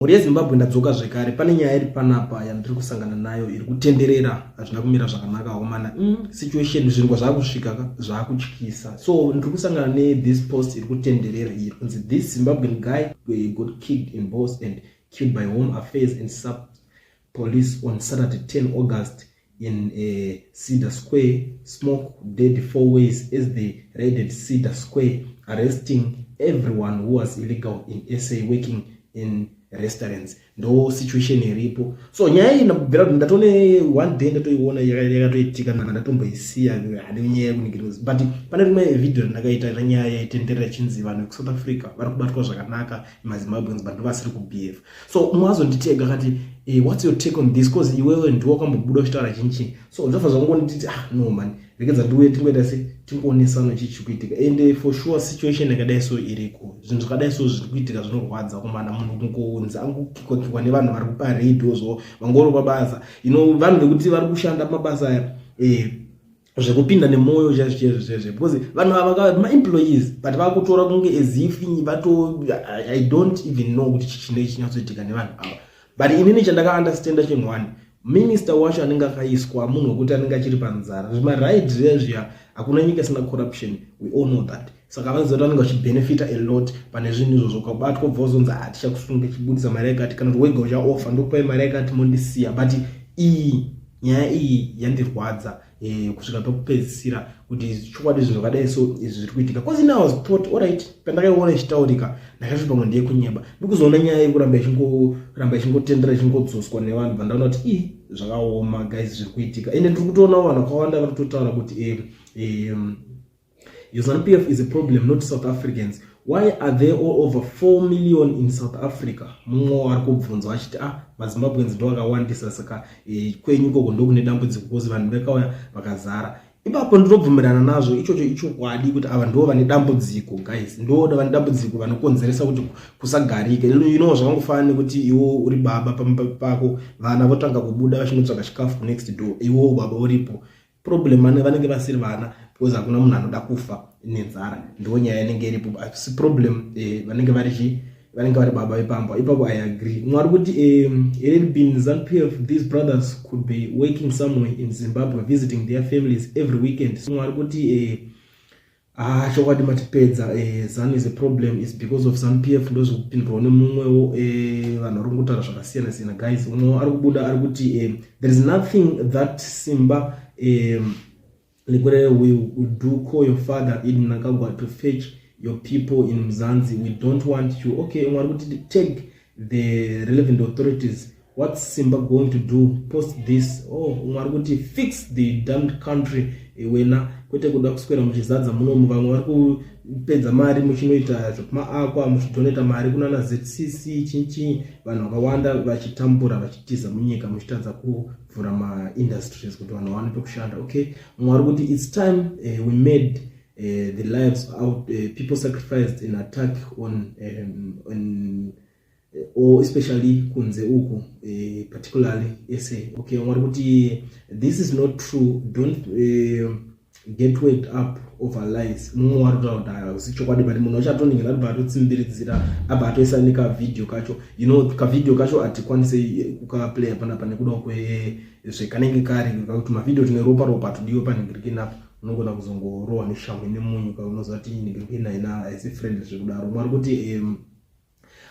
Mhuri yeZimbabwe, ndadzoka zvekare. Pane nyaya iri panapa yandiri kusangana nayo iri kutenderera, hazvina kumira zvakanaka homana. Situation zvinhu zvaakusvika ka zvaakutyisa. So ndiri kusangana nethis post iri kutenderera iyi kunzi this Zimbabwean guy got kicked in balls and killed by Home Affairs and SAPS police on Saturday 10 August in Cedar Square. Smoke dead four ways as they raided Cedar Square, arresting everyone who was illegal in SA working in restaurants. Ndo situation iripo. So nyaya iyi ndabvira kuti ndatone one day ndatoiona yakatoitika, ndatomboisiya hadi nyaya yekuningirwa, but pane rimwe video randakaita renyaya yaitenderera chinzi vanhu vekuSouth Africa vari kubatwa zvakanaka maZimbabweans, but ndovasiri kubehave. So umwe azonditega akati, "What's your take on this? Cause iwewe ndiwo wakambobuda uchitaura chinchi." So ndobva zvangonditi, "Ah, no man, rekedza ndiuye tingoita se tingoonesana chii kuitika." And for sure situation yakadai so iriko, zvinhu zvakadai so zviri kuitika, zvinorwadza kumana. Munhu kungonzi angokikwa nevanhu vari kuparedhiyo zvo vangori pabasa, vanhu vekuti vari kushanda mabasa aya zvekupinda nemwoyo chaizvo chaizvo zvezve, because vanhu ava maemployees, but vakutora kunge as if vato I don't even know kuti chichinei chinyatsoitika nevanhu ava. But inini chandakaunderstanda chinhu one, minister wacho anenge akaiswa munhu wekuti anenge achiri panzara. Zvimaraid zviya zviya, hakuna nyika isina corruption, we all know that. Saka vanoziva kuti vanenge vachibenefita a lot pane zvinhu izvozvo. Ukabatwa ubva uzonzi, "Hatichakusunga, chibudisa mari yakati," kana kuti, "Wega uchaofa, ndokupai mari yakati, mondisiya." But iyi nyaya iyi yandirwadza kusvika pekupedzisira kuti chokwadi zvinhu zvakadai so izvi zviri kuitika, cause ini I was thought, alright, pandakaiona ichitaurika ndakati pamwe ndeyekunyeba. Ndikuzoona nyaya yekuramba ichingoramba ichingotendera, ichingodzoswa nevanhu, bva kuti i zvakaoma guys zviri kuitika. Ende ndiri kutoonawo vanhu vakawanda vari kutotaura kuti ZANU PF is a problem, not South Africans. Why are there all over 4 million in South Africa? Mumwe ari kubvunzwa achiti, "Ah, maZimbabweans ndo akawandisa, saka kwenyu ikoko ndokune dambudziko because vanhu vakauya vakazara ipapo." Ndinobvumirana nazvo, ichocho ichokwadi kuti ava ndo vane dambudziko guys, ndo vane dambudziko vanokonzeresa kuti kusagarike. Zvakangofanana nekuti iwo uri baba pamba pako, vana votanga kubuda vachinotsvaga chikafu kunext door, iwo baba uripo. Problem vanenge vasiri vana, because hakuna munhu anoda kufa nenzara. Ndo nyaya inenge iripo, asi problem vanenge vari chi vanenge vari baba vepamba ipapo. I agree. Mwari kuti it been ZANU PF, these brothers could be working somewhere in Zimbabwe, visiting their families every weekend. Mwari kuti ah, chokwadi matipedza. ZANU is a problem, is because of ZANU PF. Ndozvekupindurwa nemumwewo. Vanhu vari kungotaura zvakasiyana siyana guys. Umwewo ari kubuda ari kuti there is nothing that Simba Likwere will do. Call your father in Mnangagwa to fetch your people in Mzanzi. We don't want you. Okay, umwe ari kuti take the relevant authorities. What's Simba going to do? Post this. Oh, umwe ari kuti fix the damned country wena, kwete kuda kuswera muchizadza munomu. Vamwe vari kupedza mari muchinoita zvekumaakwa, muchidonata mari kunana ZCC, chinchi, vanhu vakawanda vachitambura, vachitiza munyika, muchitadza kuvhura maindustries kuti vanhu vawane pekushanda. Okay, mumwe ari kuti it's time we made the lives out people sacrificed in attack on or especially kunze uku, particularly SA. Okay, mwari kuti this is not true, don't get worked up over lies. Mumwe wari kutaura kuti hausi chokwadi, but munhu wachatoningina abva atotsimbiridzira, abva atoisa nekavhidhiyo kacho. Kavhidhiyo kacho hatikwanisi kukaplaya panapa nekuda kwezvekanenge kari, kakuti mavhidhiyo tine ropa ropa hatodiwe panhingirikinapo, unogona kuzongorohwa neshamwe nemunyu, kaunoziva kuti nhingirikina haina, haisi friendly zvekudaro. Mwari kuti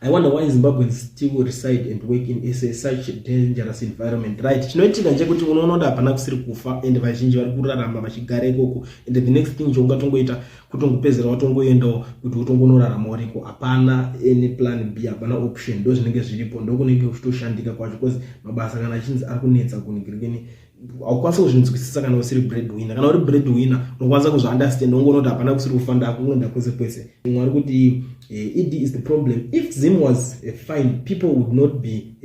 I wonder why Zimbabweans still reside and work in SA, such a dangerous environment. Right, chinoitika ndechekuti unoona kuti hapana kusiri kufa and vazhinji vari kurarama vachigara ikoko, and the next thing chaungatongoita kutongopedzera watongoendawo kuti utongonorarama uriko. Hapana any plan B, hapana option, ndo zvinenge zviripo, ndokunenge kuchitoshandika kwacho, because mabasa kana achinzi ari kunetsa kunigirikini, haukwanisi kuzvinzwisisa kana usiri breadwinner. Kana uri breadwinner unokwanisa kuzviunderstand, ungoona kuti hapana kusiri kufa, ndakungoenda kwese kwese. Mwari kuti ED is the problem. If Zim was fine, people would not be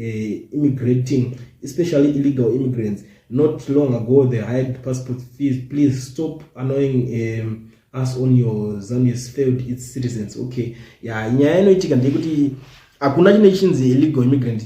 immigrating, especially illegal immigrants. Not long ago they hiked passport fees. Please stop annoying us on your ZANU has failed its citizens. Okay, ya, nyaya inoitika ndeyekuti Hakuna chine chinzi illegal immigrant.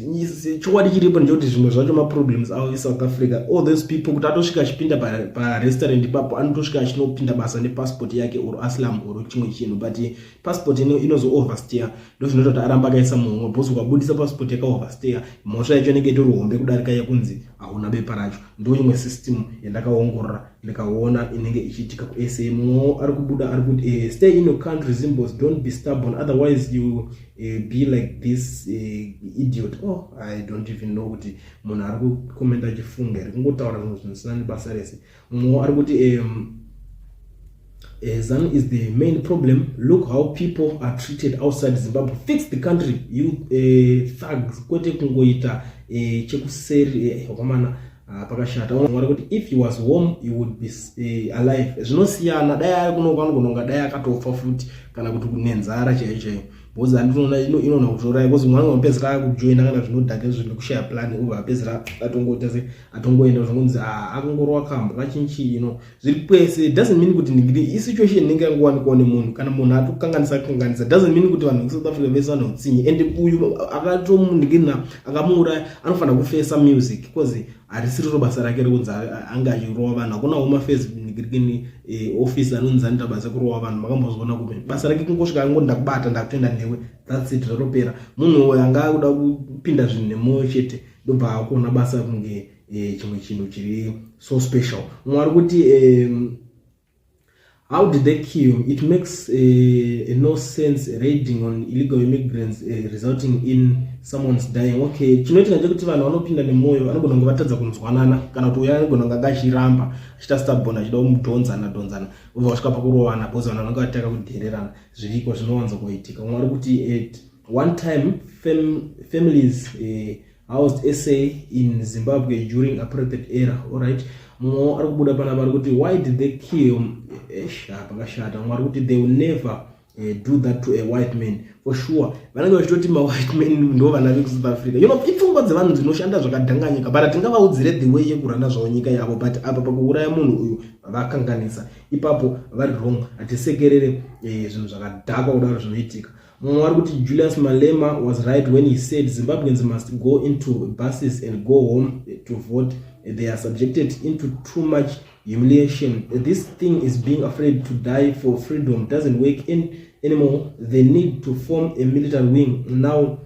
Chokwadi chiripo ndechekuti zvimwe zvacho maproblems avo eSouth Africa, all those people kuti atosvika achipinda parestaurant ipapo, anotosvika achinopinda basa nepassport yake or asylum or chimwe chinhu, but passport inozo overstaya. Ndo zvinoita kuti aramba akaisa muhomwe, because ukabudisa passport yakaoverstaya, mhosva yacho inenge itori hombe kudarika yekunzi hauna bepa racho. Ndo imwe system yandakaongorora ndikaona inenge ichiitika kuSA. Mumwewo ari kubuda ari kuti, "Stay in your country, Zimbos. Don't be stubborn, otherwise you be like this idiot." Oh, I don't even know kuti munhu ari kukomenda achifunga here, kungotaura zvinhu zvinosina nebasa rese. Mumwewo ari kuti, "ZANU is the main problem. Look how people are treated outside Zimbabwe. Fix the country, you thugs, kwete kungoita chekuseri." Wakamana, pakashata. Mwari kuti if he was home, he would be alive. Zvinosiyana, dai ari kuno kwanogona kunga dai akatofa futi kana kuti nenzara chaiyo chaiyo, because handinoona inoona kutouraya, because mwana unopedzisira akujoina kana zvinodhaka izvo nekushaya plan, ubva apedzisira atongoita se atongoenda zvinonzi akangorova kambwa kachinchi ino zviri kwese. Doesn't mean kuti isituation inenge yangowanikwawo nemunhu. Kana munhu atokanganisa, kanganisa, doesn't mean kuti vanhu vekuSouth Africa vese vane utsinye. And uyu akatomunhikirina akamuuraya anofanira kufesa music, because harisiriro basa rake rekunzi ange achirova vanhu. Hakuna Home Affairs nhikirikini office anonzi anoita basa kurova vanhu. Makambozviona kupi? Basa rake kungosvika angoti, "Ndakubata, ndakutoenda newe," that's it, zvatopera. Munhu uyo anga akuda kupinda zvinhu nemwoyo chete, ndobva akuona basa kunge chimwe chinhu chiri so special. Mumwe ari kuti, "How did they kill him? It makes no sense raiding on illegal immigrants resulting in someone's dying." Okay, chinoitika ndechekuti vanhu vanopinda nemwoyo, vanogona kunge vatadza kunzwanana, kana kuti uyo anogona kunge anga achiramba achiita stubborn, achida kumudhonzana dhonzana, ubva vasvika pakurovana, because vanhu vanenge vatanga kudhererana. Zviriko, zvinowanza kuitika. Umwe ari kuti, "At one time families housed SA in Zimbabwe during apartheid era." Alright, mumwe ari kubuda panapa ari kuti, "Why did they kill?" Eish, pakashata. Mumwe ari kuti, "They will never do that to a white man for sure." Vanenge vachitoti mawhite man ndo vana vekuSouth Africa. Ipfungwa dzevanhu dzinoshanda zvakadhanganyika, but hatingavaudzire the way yekuranda zvavo nyika yavo. But apa pakuuraya munhu uyu vakanganisa ipapo, vari wrong. Hatisekerere zvinhu zvakadhakwa kudaro zvinoitika. Mumwe ari kuti, "Julius Malema was right when he said Zimbabweans must go into buses and go home to vote. They are subjected into too much humiliation. This thing is being afraid to die for freedom doesn't work in anymore. They need to form a military wing now,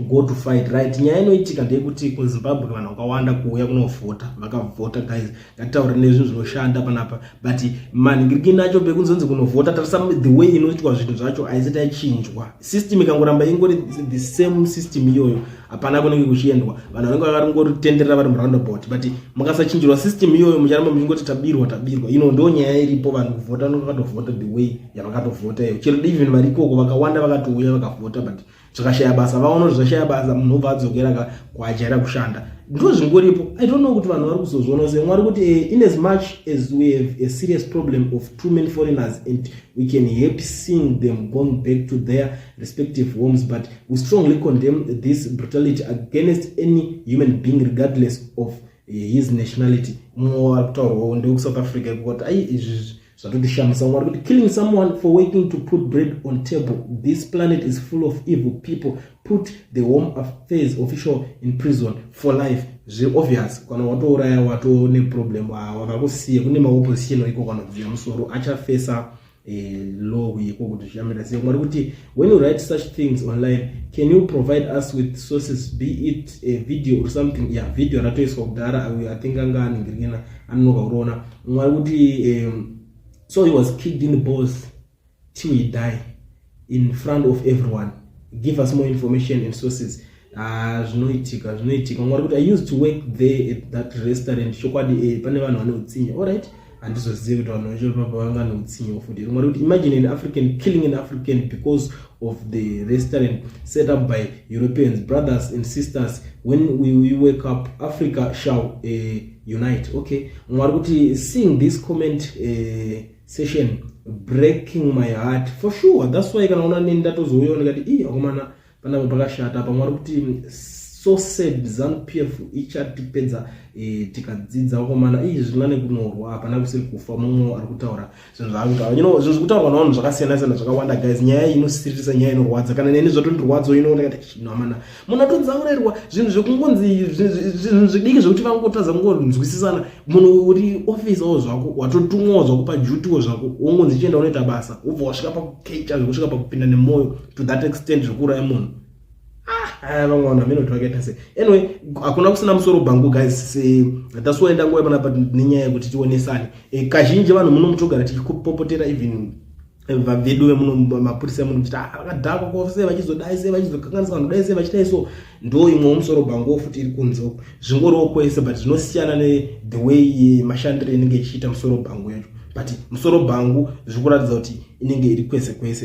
go to fight." Right, nyaya inoitika ndeyekuti kuZimbabwe vanhu vakawanda kuuya kunovhota vakavhota. Guys, ngatitaure nezvinhu zvinoshanda panapa, but manhingirikini acho pekunzonzi kunovhota, tarisa the way inoitwa zvinhu zvacho, haisati yachinjwa. System ikangoramba ingori the same system iyoyo, hapana kunenge kuchiendwa. Vanhu vanenge varingoritenderera vari muroundabout, but mukasachinjirwa system iyoyo, mucharamba muchingoti tabirwa, tabirwa. Ino ndo nyaya iripo. Vanhu kuvhota vanenge vakatovhota the way yavakatovhota iyo. Chero even vari ikoko vakawanda vakatouya vakavhota, but zvakashaya basa, vaona kuti zvashaya basa, munhu obva adzokera kwaajaira kushanda. Ndo zvingoripo. I don't know kuti vanhu vari kuzozviona sei. Mwari kuti, "In as much as we have a serious problem of too many foreigners and we can happy seeing them going back to their respective homes, but we strongly condemn this brutality against any human being regardless of his nationality." Mumwe ari kutaurwawo ndewekuSouth Africa kuti ai, izvi zvatotishamisa. Mwari kuti, "Killing someone for working to put bread on table. This planet is full of evil people. Put the Home Affairs official in prison for life." Zviri obvious, kana watouraya wato neproblem, wakakusiya kune maopposition iko kanodziya musoro, achafesa law iko kuti zvichamira sei. Mwari kuti, "When you write such things online, can you provide us with sources, be it a video or something?" Yeah, video ratoiswa kudhara. I think anga aningirikina anonoka kuriona. Mwari kuti, "So he was kicked in the balls till he die in front of everyone. Give us more information and sources." Ah, zvinoitika, zvinoitika. Mwari kuti, "I used to work there at that restaurant. Chokwadi, pane vanhu vane utsinye." Alright, handizozivi kuti vanhu vacho papa vanga neutsinye futi. Mwari kuti, "Imagine an African killing an African because of the restaurant set up by Europeans. Brothers and sisters, when we wake up, Africa shall unite." Okay, mwari kuti, "Seeing this comment session breaking my heart for sure." That's why kana una neni ndatozouyawo ndikati, "Ii, akomana, panapa pakashata." Pamwe ari kuti, So sad, ZANU PF ichatipedza tikadzidza vakomana. Ii, zvina nekunorwa, hapana kusiri kufa. Mumwe ari kutaura zvinhu zvaari kutaura, zvinhu zviri navanhu zvakasiyana siyana zvakawanda. Guys, nyaya iyi inosiririsa, nyaya inorwadza. Kana neni zvatondirwadza ino, ndakati chino amana, munatodzaurerwa zvinhu zvekungonzi zvinhu zvidiki zvekuti vangotadza kungonzwisisana. Munhu uri ofisawo zvako, watotumwawo zvako padutiwo zvako, wongonzi chienda unoita basa, wobva wasvika pakukecha zvekusvika pakupinda nemwoyo to that extent zvekuuraya munhu. Ah, vamwe vanhu hamene kuti vakaita sei. Anyway, hakuna kusina musoro bhangu, guys. That's why ndanguva panapa nenyaya yekuti tionesane. Kazhinji vanhu muno mutogara tichipopotera even vedu vemuno, mapurisa emuno, muchiti, ah, vakadhakwa ko, sei vachizodai, sei vachizokanganisa vanhu, dai sei vachidai. So ndo imwewo musoro bhanguwo futi iri kunze. Zvingoriwo kwese, but zvinosiyana nethe way mashandiro inenge ichiita musoro bhangu yacho, but musoro bhangu zviri kuratidza kuti inenge iri kwese kwese.